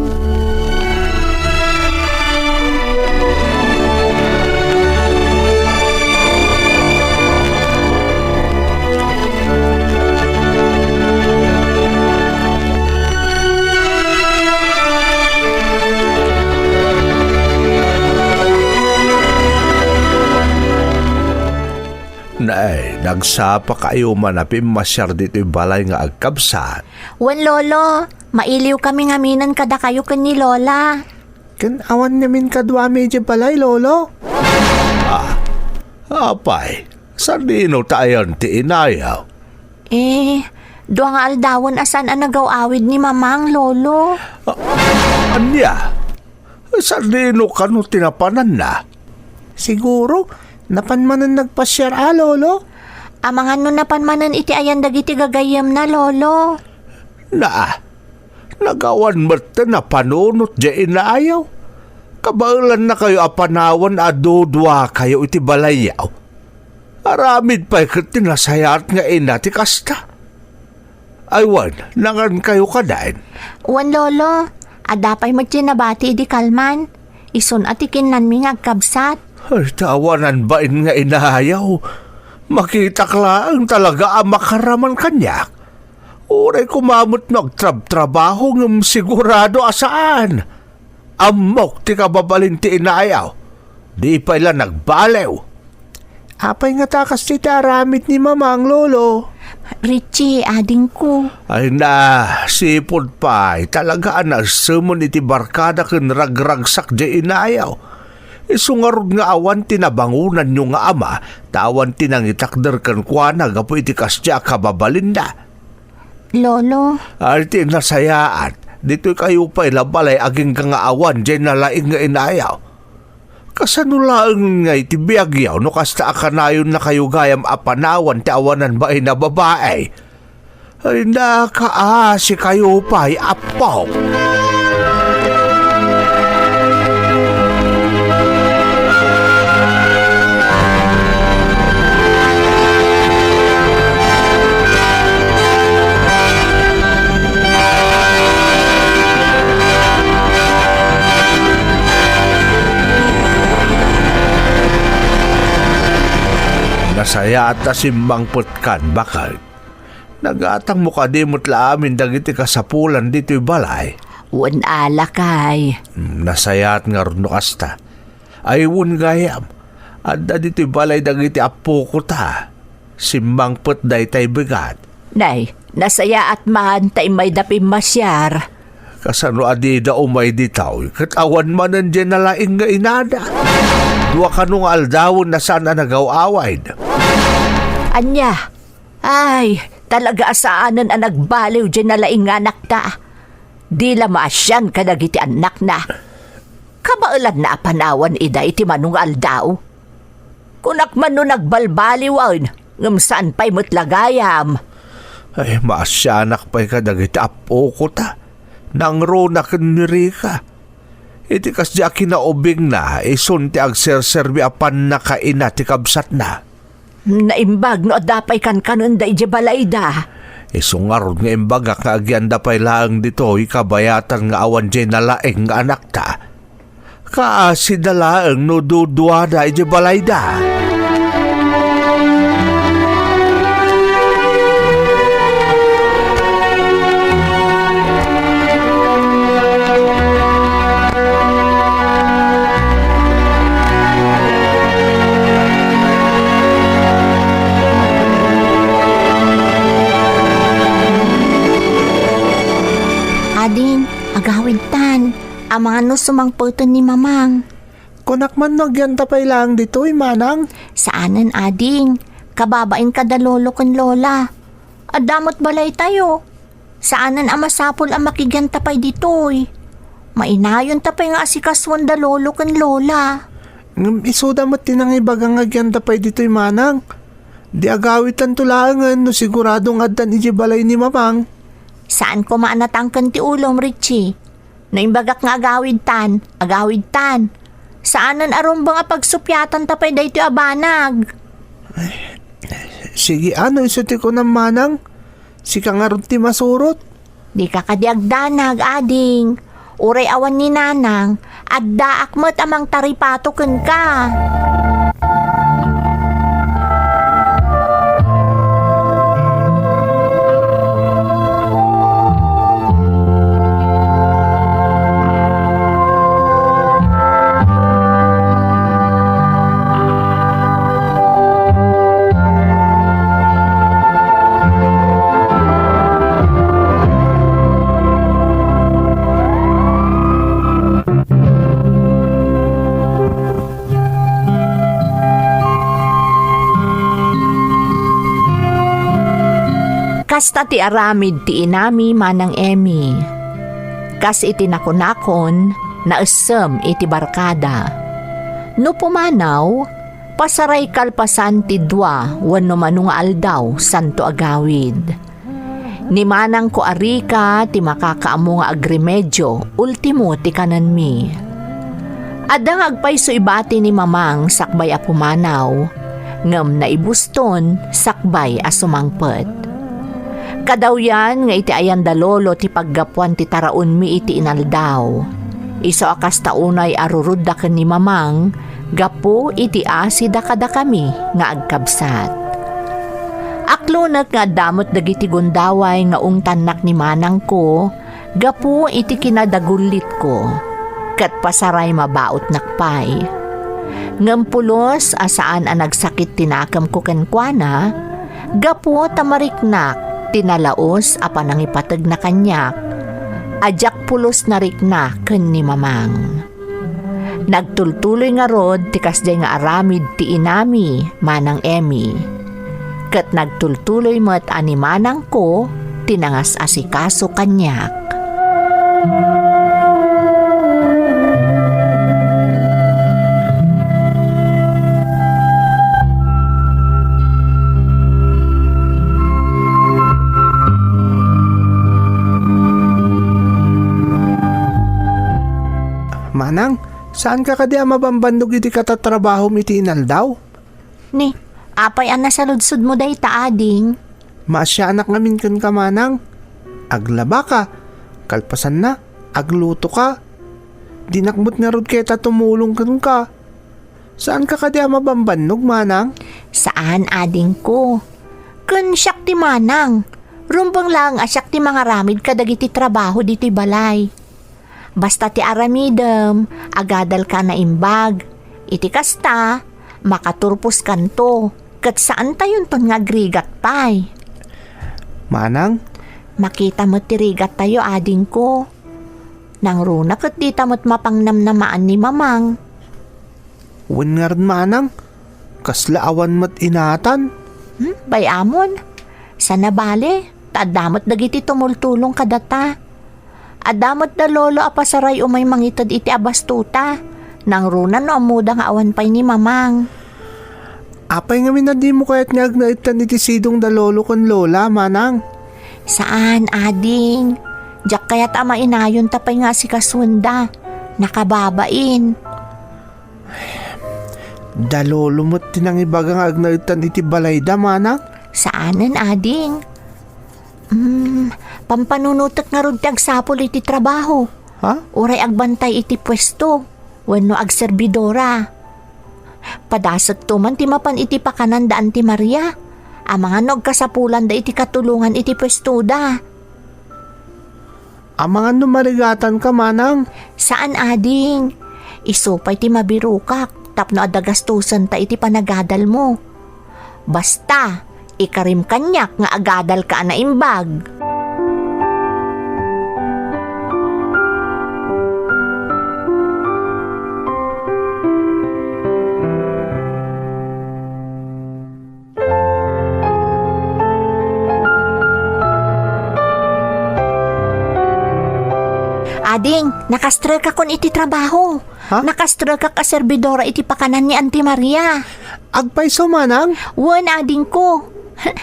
Nay, nagsapakayo man a pimmasiar ditoy balay nga agkabsat. Wen, Lolo, mailiwkami ngaminen kadakayo ken ni Lola. Ken awan ngamin kaduami idiay balay, Lolo? Ah, apay, sadino ta ayan ti inayaw? Eh, dua nga aldawen a saan a nagaw-awid ni Mamang, Lolo. Ah, ania? Sadino kano ti napananna? Siguro, napan manen nagpasiar a, Lolo? Amangan no napan manen iti ayan dagiti gagayyemna, Lolo. Naa, nagawan met ti napanunot diay inayaw. Kabaelannakayo a panawan a duduakayo iti balayyaw. Aramid pay ket ti nasayaat nga ina ti kasta. Ay wen, nangankayo kadin? Wen, Lolo. Adda pay met ti nabati idi kalman. Isun a ti kinnanmi nga agkabsat. Ay, ta awanan bain nga inayaw. Makitak laeng talaga a makaraman kaniak. Uray koma met no agtrabtrabaho ngem sigurado a saan. Ammok ti kababalin ti inayaw. Di pay la nagbaliw. Apay ngata a kasta ti aramid ni Mamang, Lolo? Richie, adingko. Ay na, sipud pay, talaga a naessen iti barkada ken ragragsak diay inayaw. Isu ngarud nga awan ti nabangonanyo nga ama, ta awan ti nangitakder kenkuana gapu iti kasdiay a kababalinna. Lolo. Ay, ti nasayaat, ditoy kayo pay la balay agingga nga awan diay nalaing nga inayaw. Kasano laeng ngay ti biagyaw no kasta a kanayonnakayo gayam a panawan ti awanan bain a babai? Ay, nakaasi kayo pay, Apo. Nasayaat ta simmangpetkan, baket. Nagatangmo kadi met la amin dagiti kasapulan ditoy balay? Wen a, lakay. Hmm, nasayaat ngarud no kasta. Ay wen gayam, adda ditoy balay dagiti appoko ta. Simmangpet daytay bigat. Nay, nasayaat man ta immayda pimmasiar. Kasano a dida umay ditoy, ket awan manen diay nalaing nga inada? Dua kano nga aldawen a saan a nagaw-awid. Ania? Ay, talaga a saanen a nagbaliw diay nalaing nga anakta. Di la maasian kadagiti annakna. Kabaelanna a panawan ida iti mano nga aldaw. Kunak man no nagbalbaliwen, ngem saan pay met la gayam. Ay, maasianak pay kadagiti appoko ta. Nangruna ken ni Rica. Iti kasdi a kinaubingna, isun ti agserserbi a pannakaina ti kabsatna. Naimbag no adda pay kankanenda idiay balayda. Isu ngarud nga imbagak nga agyanda pay laeng ditoy kabayatan nga awan diay nalaing nga anakta. Kaasida laeng no duduada idiay balayda. Ading, agawidtan. Amangan no sumangpeten ni Mamang. Kunak man no agyanta pay laeng ditoy, manang? Saanen, ading. Kababain kada lolo ken lola. Adda met balaytayo. Saanen a masapul a makigyanta pay ditoy. Mainayonta pay nga asikasuen da lolo ken lola. Ngem isuda met ti nangibaga nga agyanta pay ditoy, manang. Di agawidtanto laengen no sigurado nga addan idiay balay ni Mamang. Saan koma a natangken ti ulom, Richie. Naimbagak nga agawidtan, agawidtan. Saanen a rumbeng a pagsuppiatanta pay daytoy a banag. Sige, ano isu ti kunam, manang? Sika ngarud ti masurot. Dika kadi agdanag, ading. Uray awan ni nanang, addaak met a mangtaripato kenka. Kasta ti aramid ti inami, Manang Emmy. Kas iti nakunakon, naessem iti barkada. No pumanaw, pasaray kalpasan ti dua wenno mano nga aldaw, santo agawid. Ni manangko a Rica ti makakaammo nga agremedio, ultimo ti kanenmi. Adda nga agpayso ibati ni Mamang sakbay a pumanaw, ngem naibuston sakbay a sumangpet. Kadawyan nga iti ayan da Lolo ti paggapuan ti taraonmi iti inaldaw. Isu a kasta unay a rurudda ken ni Mamang, gapu iti asida kadakami nga agkabsat. Aklonek nga adda met dagiti gundaway nga ungtannak ni manangko gapu iti kinadagullitko, ket pasaray mabautnak pay. Ngem pulos a saan a nagsakit ti nakemko kenkuana, gapu ta mariknak ti nalaus a panangipategna kaniak, a diak pulos narikna ken ni Mamang. Nagtultuloy ngarud ti kasdiay nga aramid ti inami, Manang Emmy. Ket nagtultuloy met a ni manangko ti nangas-asikaso kaniak. Manang, saanka kadi a mabambannog iti katatrabahom iti inaldaw? Ni, apay a nasaludsodmo dayta, ading? Maasianak ngamin kenka, manang. Aglabaka, kalpasanna, aglutoka. Dinak met ngarud ket a tumulong kenka. Saanka kadi a mabambannog, manang? Saan, adingko. Ken siak ti manang. Rumbeng laeng a siak ti mangaramid kadagiti trabaho ditoy balay. Basta ti aramidem, agadalka a naimbag. Iti kasta, makaturposkanto, ket saantayonton nga agrigat pay. Manang? Makita met ti rigattayo, adingko. Nangruna ket dita met mapangnamnamaan ni Mamang. Wen ngarud, manang, kasla awan met inatan. Hmm, bay-amon. Saan a bale, ta adda met dagiti tumultulong kadata. Adda met da lolo a pasaray umay mangited iti abastota. Nangruna no ammoda nga awan pay ni Mamang. Apay ngamin a dimo kayat nga agnaedtan iti sidong da lolo ken lola, manang? Saan, ading. Diak kayat a mainayon ta pay nga asikasuenda. Nakababain. Da lolo met ti nangibaga nga agnaedtan iti balayda, manang? Saanen, ading. Hmm, pampanunotek ngarud ti agsapul iti trabaho. Ha? Uray agbantay iti puesto, wenno agserbidora. Padasekto man ti mapan iti pakanan da Auntie Maria. Amangan no agkasapulanda iti katulongan iti puestoda. Amangan no marigatanka, manang? Saan, ading. Isu pay ti mabirokak tapno adda gastosenta iti panagadalmo. Basta, ikarim kaniak nga agadalka a naimbag. Ading, nakastrekakon iti trabaho. Ha? Nakastrekak a serbidora iti pakanan ni Auntie Maria. Agpayso, manang? Wen, adingko.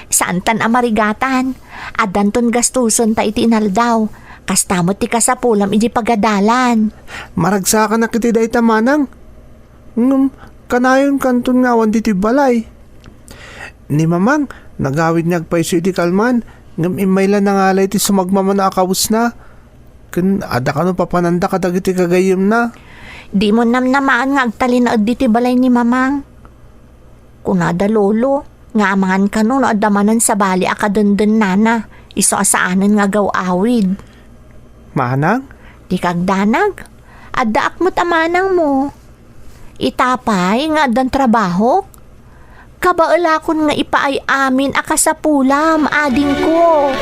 Saantan a marigatan. Addanton gastosenta iti inaldaw. Kasta met ti kasapulam idi pagadalan. Maragsakanak iti dayta, manang. Ngem, kanayon kanton nga awan ditoy balay. Ni Mamang, nagawid nga agpayso iti kalman, ngem immay la nangala iti sumagmamano a kawesna. Ken adda kano papananda kadagiti gagayyemna? Dimo namnamaan nga agtalinaed ditoy balay ni Mamang. Kunada, Lolo, nga amangan kano no adda manen sabali a kadendennana, isu a saanen nga agaw-awid. Manang? Dika agdanag. Addaak met a manangmo. Ita pay nga addan trabahok? Kabaelakon nga ipaay amin a kasapulam, adingko.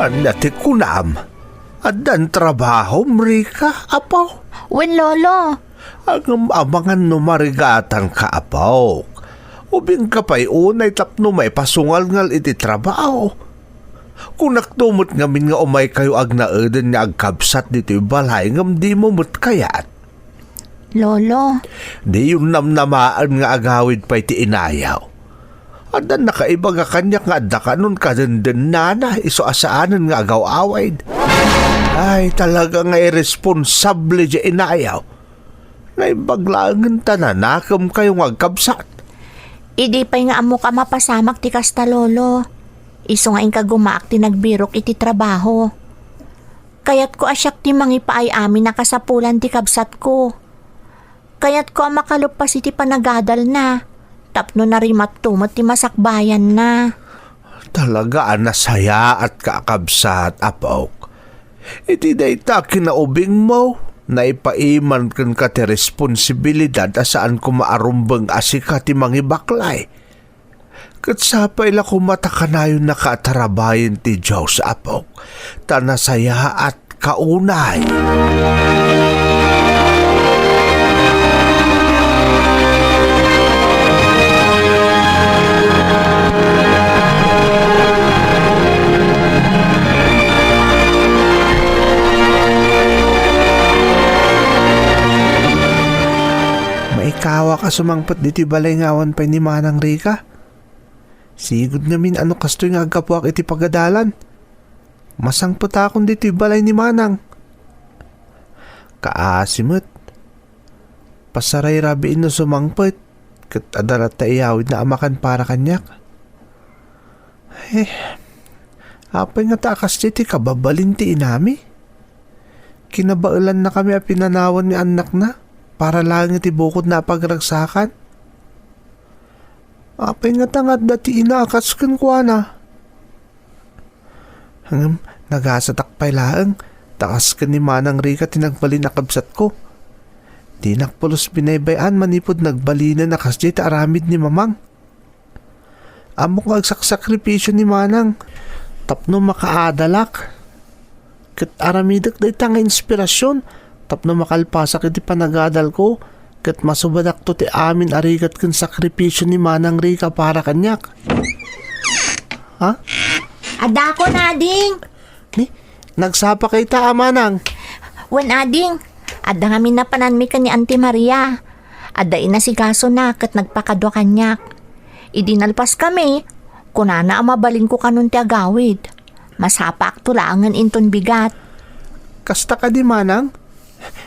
Ania ti kunam? Addan trabahom, Rica, apo? Wen, Lolo. Ngem amangan no marigatanka, apok. Ubingka pay unay tapno maipasungalngal iti trabaho. Kunakto met ngamin nga umaykayo agnaeden nga agkabsat ditoy balay ngem dimo met kayat. Lolo. Diyon namnamaen nga agawid pay ti inayaw. Addan nakaibaga kaniak nga adda kanon kadendennana isu a saanen nga agaw-awid. Ay, talaga nga irresponsable diay inayaw. Naimbag laengen ta nanakemkayo nga agkabsat. Idi pay nga ammok a mapasamak ti kasta, Lolo. Isu nga inka gumaak ti nagbirok iti trabaho. Kayatko a siak ti mangipaay amin a kasapulan ti kabsatko. Kayatko a makaluppas iti panagadalna, tapno narimatto met ti masakbayanna. Talaga a nasayaatka a kabsat, apok. Iti dayta a kinaubingmo, naipaiman kenka ti responsibilidad a saan koma a rumbeng a sika ti mangibaklay. Ket sapay la koma ta kanayonnaka a tarabayen ti Dios, apok, ta nasayaatka unay. Maikawak a sumangpet ditoy balay nga awan pay ni Manang Rica. Sigud ngamin a no kastoy nga aggapuak iti pagadalan, masangpetakon ditoy balay ni Manang. Kaasi met, pasaray rabiin no sumangpet, ket adda latta iyawidna a makan para kaniak. Eh, apay ngata a kasdiay ti kababalin ti inami? Kinabaelannakami a pinanawan ni annakna para laeng iti bukodna a pagragsakan. Apay ngata nga adda ti ina a kas kenkuana? Ngem nagasatak pay laeng, ta kas ken ni Manang Rica ti nagbalin a kabsatko. Dinak pulos binaybay-an manipud nagbalinen a kasdiay ti aramid ni Mamang. Ammok nga agsaksakripisio ni Manang tapno makaadalak. Ket aramidek dayta nga inspirasyon tapno makalpasak iti panagadalko Ket masubadakto ti amin a rigat ken sakripisio ni Manang Rica para kaniak. Ha? Adakon, ading. Ni, nagsapa kayta a manang? Wen, ading. Adda ngamin napananmi ken ni Auntie Maria. Adda inasigasona ket nagpakadua kaniak. Idi nalpaskami, kunana a mabalinko kanon ti agawid. Masapakto laengen inton bigat. Kasta kadi, manang?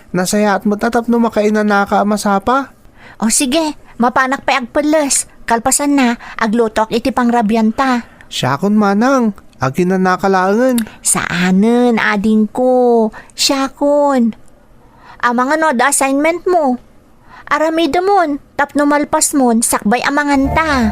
Nasayaat met a tapno makainanaka a masapa. O sige, mapanak pay agpelles. Kalpasanna, aglutoak iti pangrabianta. Siakon, manang, aginanaka laengen. Saanen, adingko. Siakon. Amangan no adda assignment mo. Aramidemon, tapno malpasmon, sakbay amanganta.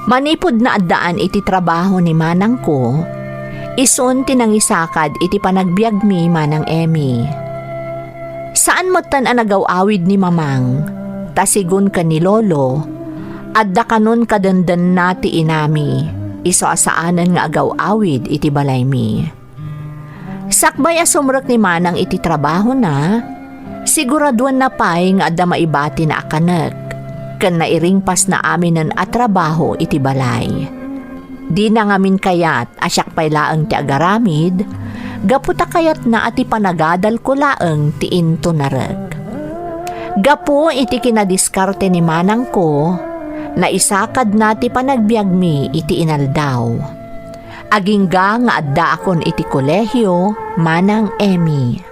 Manipud naaddaan iti trabaho ni manangko, isun ti nangisakad iti panagbiagmi, Manang Emmy. Saan metten a nagaw-awid ni Mamang, ta sigun ken ni Lolo, adda kanon kadendenna ti inami, isu a saanen nga agaw-awid iti balaymi. Sakbay a sumrek ni Manang iti trabahona, siguraduenna pay nga adda maibatina a kanek ken nairingpasna aminen a trabaho iti balay. Dina ngamin kayat a siak pay laeng ti agaramid, gapu ta kayatna a ti panagadalko laeng ti intunarek. Gapu iti kinadiskarte ni manangko, naisakadna ti panagbiagmi iti inaldaw. Agingga nga addaakon iti kolehio, Manang Emmy.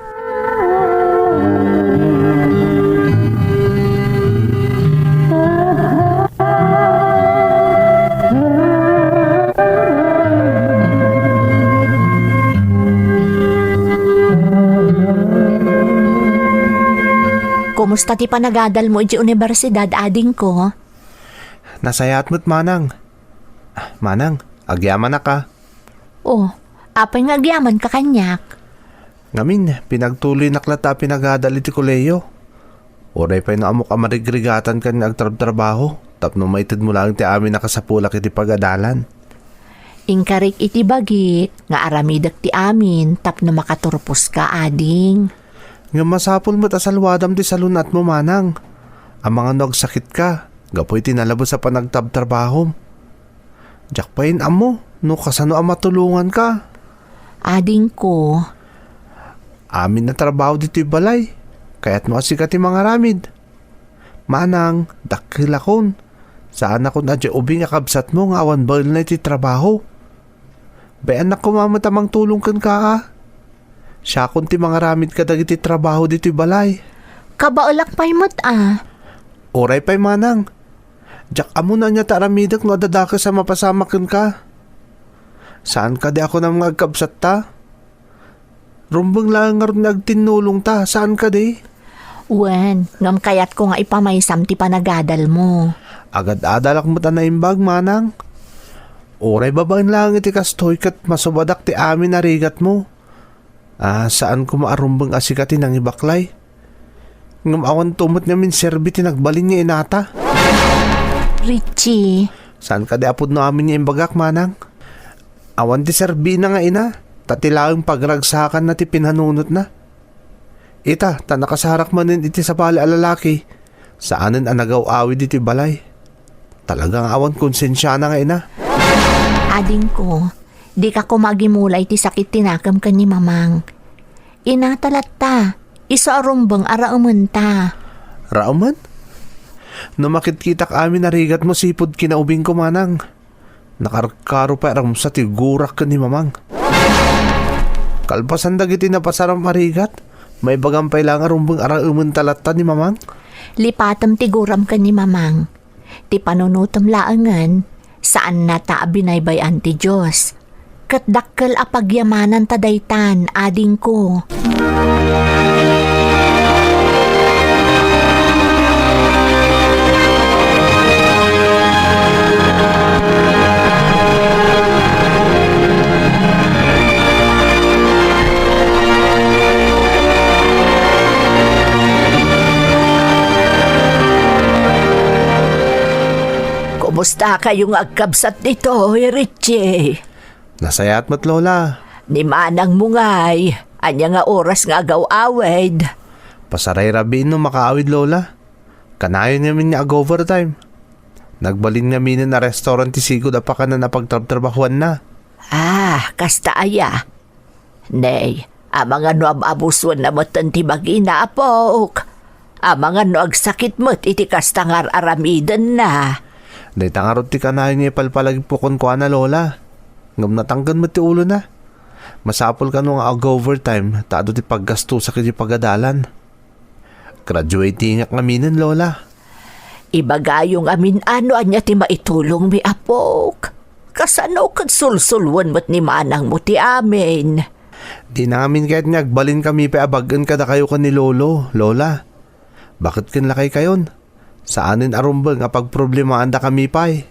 Kumusta ti panagadalmo idiay universidad, adingko? Nasayaat met, manang. Ah, manang, agyamanak a. Oh, apay nga agyamanka kaniak? Ngamin, pinagtuloynak latta a pinagadal iti kolehiyo. Uray pay no ammok a marigrigatanka nga agtrabtrabaho, tapno maitedmo laeng ti amin a kasapulak iti pagadalan. Inkarik iti bagik nga aramidek ti amin tapno makaturposka, ading. Ngem masapul met a salwadam ti salun-atmo, manang. Amangan no agsakitka, gapu iti nalabes a panagtrabtrabahom. Diak pay ammo no kasano a matulonganka. Adingko. Amin a trabaho ditoy balay. Kayatmo a sika ti mangaramid. Manang, dakkelakon. Saanakon a diay ubing a kabsatmo nga awan baelna iti trabaho. Bay-annak koma met a mangtulong kenka a. Siakon ti mangaramid kadagiti trabaho ditoy balay. Kabaelak pay met a. Uray pay, manang. Diak ammo no ania ti aramidek no adda dakes a mapasamak kenka. Saan kadi a kunam nga agkabsatta? Rumbeng laeng ngarud nga agtinnulongta, saan kadi? Wen, ngem kayatko nga ipamaysam ti panagadalmo. Agad-adalak met a naimbag, manang. Uray babaen laeng iti kastoy ket masubadak ti amin a rigatmo. Ah, saan koma a rumbeng a sika ti nangibaklay. Ngem awan to met nga minserbi ti nagbalin nga inata. Richie. Saan kadi a pudno amin nga imbagak, manang? Awan ti serbina nga ina, ta ti laeng pagragsakanna ti pinanunotna. Ita, ta nakasarak manen iti sabali a lalaki, saanen a nagaw-awid iti balay. Talaga nga awan konsensiana nga ina. Adingko, dika koma agimula iti sakit ti nakem ken ni Mamang. Inata latta, isu a rumbeng a raementa. Raemen? No makitkitak amin a rigatmo sipud kinaubingko, manang. Nakarkaro pay a rumsa ti gurak ken ni Mamang. Kalpasan dagiti napasaram a rigat, maibagam pay laeng a rumbeng a raementa latta ni Mamang. Lipatem ti guram ken ni Mamang. Ti panunotem laengen, saannata a binaybay-an ti Dios. Ket dakkel a pagyamanan ta daytan, adingko. Kumusta kayo nga agkabsat ditoy, Richie? Nasayaat met, Lola. Ni manangmo ngay, ania nga oras nga agaw-awid? Pasarayrabiin no makaawid, Lola. Kanayon ngamin nga ag-overtime. Nagbalin ngaminen a restaurant ti sigud a pakanan a pagtrabtrabahuanna. Ah, kasta aya. Nay, amangan no ab-abusuenna metten ti bagina, apok. Amangan no agsakit met iti kasta nga ar-aramidenna. Dayta ngarud ti kanayon nga ipalpalagipko kenkuana, Lola. Ngem natangken met ti ulona. Masapul kano nga ag-overtime ta adu ti paggastosak iti pagadalan. Graduatingak ngaminen, Lola. Ibagayo ngamin a no ania ti maitulongmi, apok. Kasano ket sulsulwen met ni manangmo ti amin? Dina ngamin kayat nga agbalinkami pay a bag-en kadakayo ken ni Lolo, Lola. Baket ken lakaykayon, saanen a rumbeng a pagproblemaandakami pay.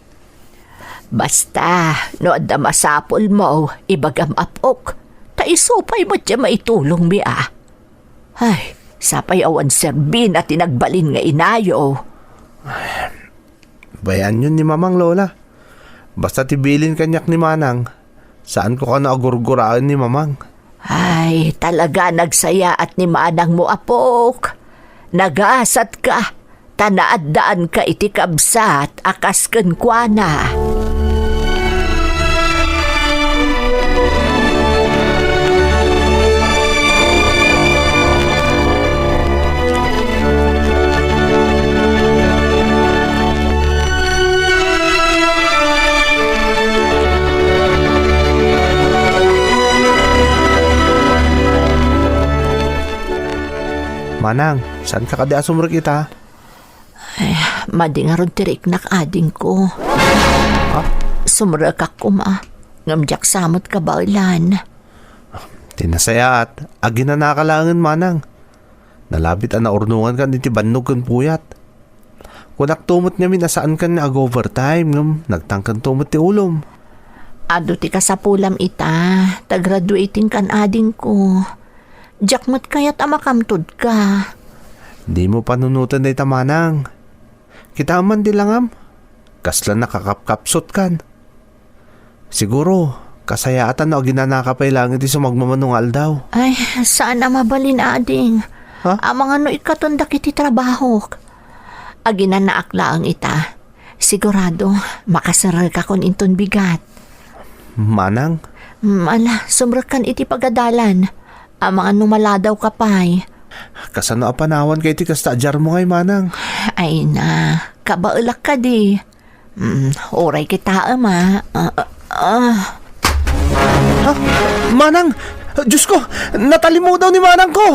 Basta, no adda masapulmo, ibagam, apok. Ta isu pay met ti maitulongmi a. Ay, sapay awan serbina ti nagbalin nga inayo. Bayaenyon ni Mamang, Lola. Basta ti bilin kaniak ni Manang, saanko kano a gurguraen ni Mamang. Ay, talaga nagsayaat ni manangmo, apok. Nagasatka, ta naaddaanka iti kabsat a kas kenkuana. Manang, saanka kadi a sumrek ita? Ay, madi ngarud ti riknak, adingko. Ha? Sumrekak koma, ngem diak sa met kabaelan. Ti nasayaat, aginanaka laengen, manang. Nalabit a naurnongankan iti bannog ken puyat. Kunak to met ngamin a saankan nga ag-overtime, ngem nagtangken to met ti ulom. Adu ti kasapulam ita, ta graduatingkan, adingko. Diak met kayat a makamtodka. Dimo panunoten dayta, manang. Kitaem man ti langam. Kasla nakakapkapsutkan. Siguro, kasayaatan no aginanaka pay laeng iti sumagmamano nga aldaw. Ay, saan a mabalin, ading. Ha? Amangan no ikkaton dagiti trabahok. Aginanaak laeng ita. Sigurado, makaserrekakon inton bigat. Manang? Mm, ala, sumrekkan iti pagadalan. Amangan no maladawka pay. Kasano a panawanka iti kasta a diarmo ngay, manang? Ay na, kabaelak kadi. Mm, uray kitaem a. Ah, ah, ah. Ha? Manang! Diyos ko! Natalimudaw ni manang ko!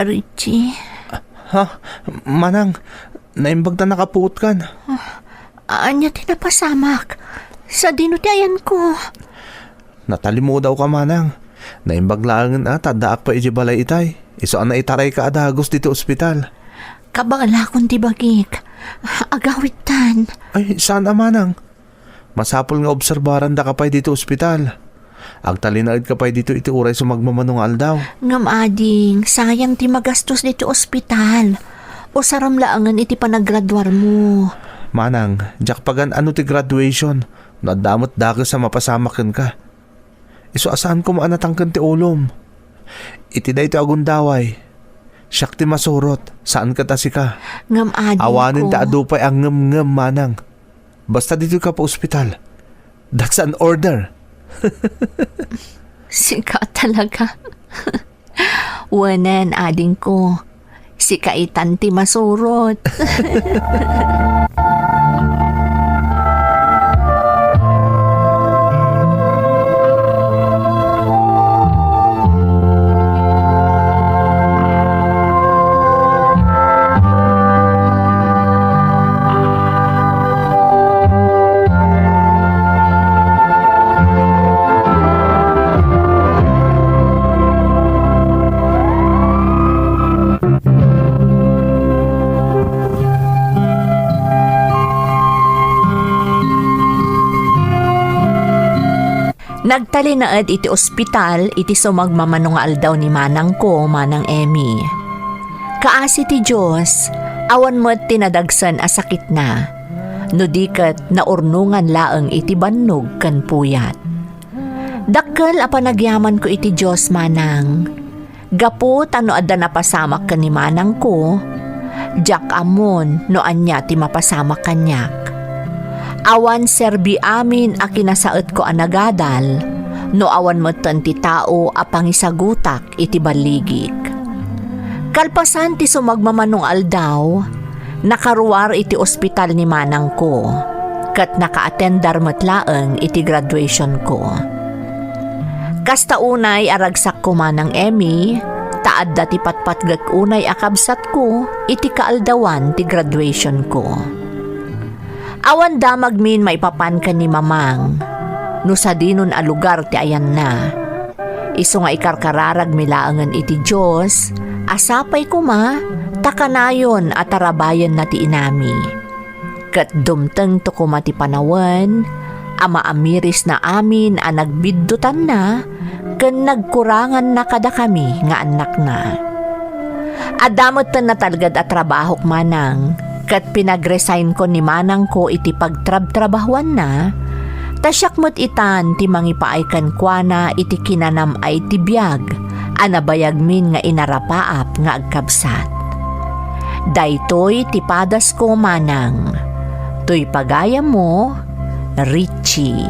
Ah, Richie? Ha? Manang, naimbag ta nakapuotkan. Ah, ania ti napasamak? Sadino ti ayanko? Natalimudawka, manang. Naimbag laengen a ta addaak pay idiay balay itay. Isu a naitarayka a dagus ditoy ospital. Kabaelakon ti bagik. Agawidtan. Ay, saan a, manang? Masapul nga obserbarandaka pay ditoy ospital. Agtalinaedka pay ditoy iti uray sumagmamano nga aldaw. Ngem ading, sayang ti magastos ditoy ospital. Usarem laengen iti panagraduarmo. Manang, diak pagan-ano ti graduation no adda met dakes a mapasamak kenka. Isu a saan koma a natangken ti ulom. Iti daytoy a gundaway, siak ti masurot, saan ket a sika. Ngem adingko. Awanen ta adu pay a ngem-ngem, manang. Basta ditoyka pa ospital. That's an order. Sika talaga. Wenen, adingko, sika itan ti masurot. Nagtalinaed iti ospital iti sumagmamano nga aldaw ni manangko, Manang Emmy. Kaasi ti Dios, awan met ti nadagsen a sakitna, no di ket naurnongan laeng iti bannog ken puyat. Dakkel a panagyamanko iti Dios, manang. Gapu ta no adda napasamak ken ni manangko, diak ammon no ania ti mapasamak kaniak. Awan serbi amin a kinasaetko a nagadal, no awan metten ti tao a pangisagutak iti balligik. Kalpasan ti sumagmamano nga aldaw, nakaruar iti ospital ni manangko, ket naka-attendar met laeng iti graduationko. Kasta unay a ragsakko, Manang Emmy, ta adda ti patpatgek unay a kabsatko iti kaaldawan ti graduationko. Awan damagmin maipapan ken ni mamang, no sadinon a lugar ti ayanna. Isu nga ikarkararagmi laengen iti Dios, a sapay koma ta kanayon a tarabayenna ti inami. Ket dumtengto koma ti panawen a maamirisna amin a nagbiddutanna ken nagkuranganna kadakami nga annakna. Adda metten natalged a trabahok, manang, ket pinagresignko ni manangko iti pagtrabtrabahuanna, ta siak met itan ti mangipaay kenkuana iti kinanam-ay ti biag a nabayagmin nga inarapaap nga agkabsat. Daytoy ti padasko, manang. Toy pagayammo, Richie.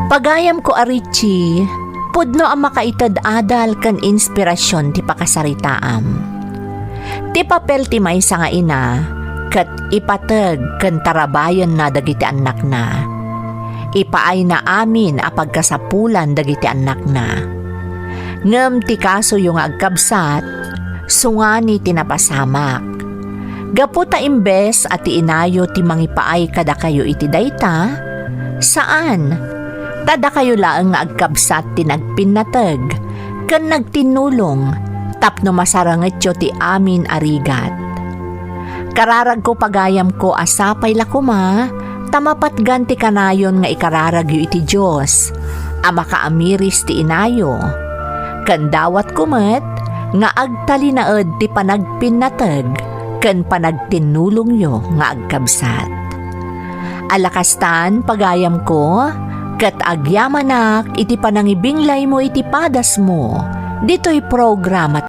Pagayamko a Richie, pudno a makaited adal ken inspirasyon ti pakasaritaam. Ti papel ti maysa nga ina ket ipateg ken tarabayenna dagiti annakna. Ipaayna amin a pagkasapulan dagiti annakna. Ngem ti kasoyo nga agkabsat, sungani ti napasamak. Gapu ta imbes a ti inayo ti mangipaay kadakayo iti dayta, saan. Ta dakayo laeng nga agkabsat ti nagpinnateg ken nagtinnulong tapno masarangetyo ti amin a rigat. Kararagko, pagayamko, a sapay la koma ta mapatgan ti kanayon nga ikararagyo iti Dios a makaamiris ti inayo, ken dawatko met nga agtalinaed ti panagpinnateg ken panagtinnulongyo nga agkabsat. Ala kastan, pagayamko, ket agyamanak iti panangibinglaymo iti padasmo ditoy programa